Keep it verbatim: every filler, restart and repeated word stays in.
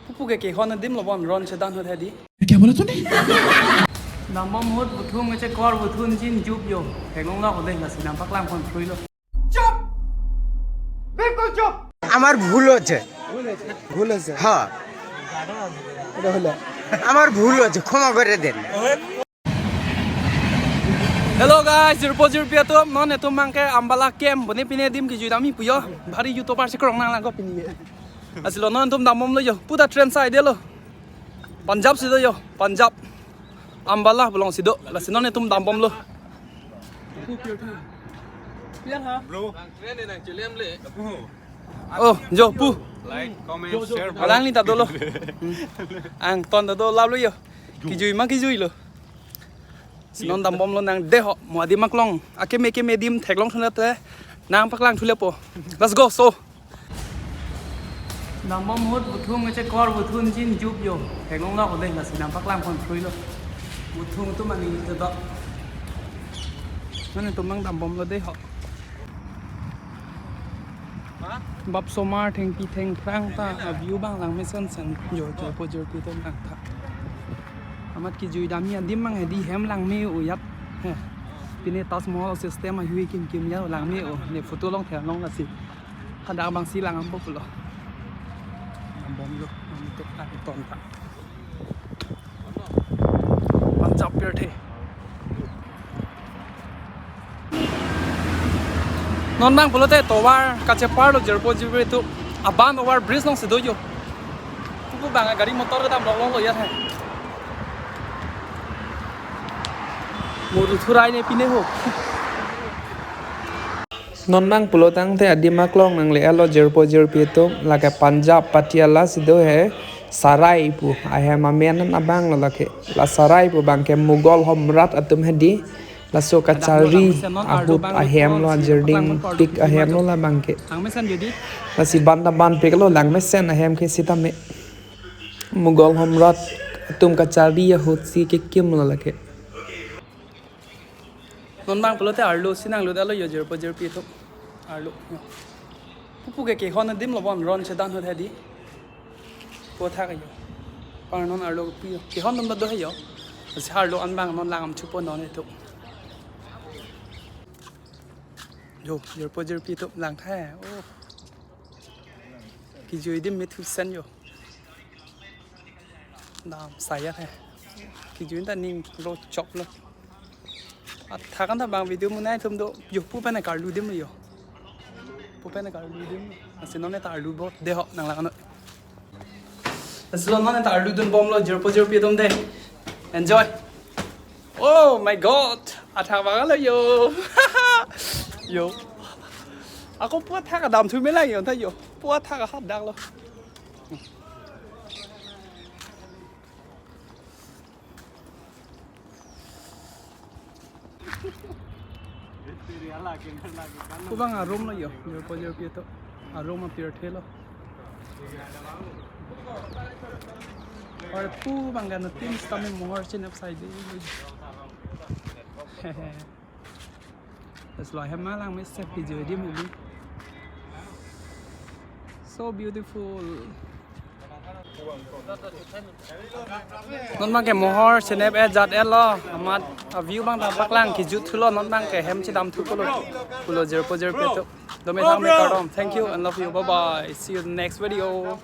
Pupu ke kehon adim lo bon ron chedan hot hedi. क्या बोला तूने? Dambom ahut puthung kechekor puthun chin jup yo. Theklong lo ko dei lasi nangpaklang pon thrui lo. চুপ! বিলকুল চুপ! আমার ভুল হয়েছে। ভুল হয়েছে? হ্যাঁ। এটা হলো। আমার ভুল হয়েছে, ক্ষমা করে দেন। Hello guys, jirpo jirpi atum, non etum abangke Ambala camp, bone pine adim kejui damji pu yo. Bhari YouTuber si krong nang lang ko pini. Lasi lo non etum dambom lo yo, puta train side lo. Punjab si do yo, Punjab. Ambala pu along si do, lasi non etum dambom lo. Bro. Oh, jo pu. Like, comment, share, bro. Alangli ta dolo. Hmm. Angton ta do lap lo yo. Kejui ma kejui lo. Si non dambom lo nang dei ho. Mo adim aklong. Akeme keme adim theklong thunat te. Nangpaklang thulepo. Let's go, so. Dambom ahut puthung kechekor puthun chin jup yo. Theklong lo ko dei lasi nangpaklang pon thrui lo. Puthung atum ani te do. Non etum abang dambom lo dei ho. Bap somar thengpi thengphrang ta a-view abang langme sensen yo jirpo jirpi atum nangtha. Amat kejui damji adim abang hedi hem langme o yat. He. Pine Taj Mahal system ahui kimkim ya langme o. Ne photo long theklong lasi. Hadak abang si lang ampo pulo. Dambom lo, nang tuk angton ta. Punjab pirthe. Non abang pulote tovar kachepar lo jirpo jirpi atum. Aban over bridge along si do yo. Pupu abang gari motor kedam longlong lo ya hai. Mo tu thurai ne pine ho. Non abang pulo tangte adim aklong nangle lo jirpo jirpi atum, lake Punjab Patiala si do he, Sarai pu ahem amen an abang lo lake. La Sarai pu abangke Mughal Samrat atum hedi. Laso kachari ahut ahem lo, ajirdingpik ahem lo labangke. Lasi ban ta banpik lo langmesen ahem ke sitame. Mughal Samrat atum kachari ahut si kekim lo lake. Non abang pulote arlo si nanglut lo yo jirpo jirpi atum. Arlo. Pupu ke kehon adim lo bon ron chedan hot hedi. Pu athak yo. Par non arlo pi yo. Kehon adim do he yo. Si arlo an abang non lang am chupo non etum. Jo, jirpo jirpi atum lang hai. Oh. Kejui adim me thusen yo. Dam saya hai. Kejui ta ning ro chok lo. Athak an ta abang video monai atum do. Yo pu pen karlu adim yo. Pu pen karlu adim. Lasi non ta arlu bo dei ho nang lang ano. Lasi lo non ta arlu dunbom lo jirpo jirpi atum dei. Enjoy. Oh my God. Athak abang lo yo. Yo. Ako pu athak kedam thu me lang yo ta yo. Pu athak hadak lo. Pu abang a-room lo yo, jirpo jirpi atum. A-room apirthe lo. Or pu abang gana tim sitame mohor chenep side. Laso ahem ma langmesen kejui adim hedi. So beautiful. Non abangke mohor chenep-et jat-et lo, amat a-view abang ta paklang kejut thulo, non abangke hem chedam thu pulo, pulo jirpo jirpi atum. Dome thang me kardom. Thank you and love you. Bye bye. See you in the next video.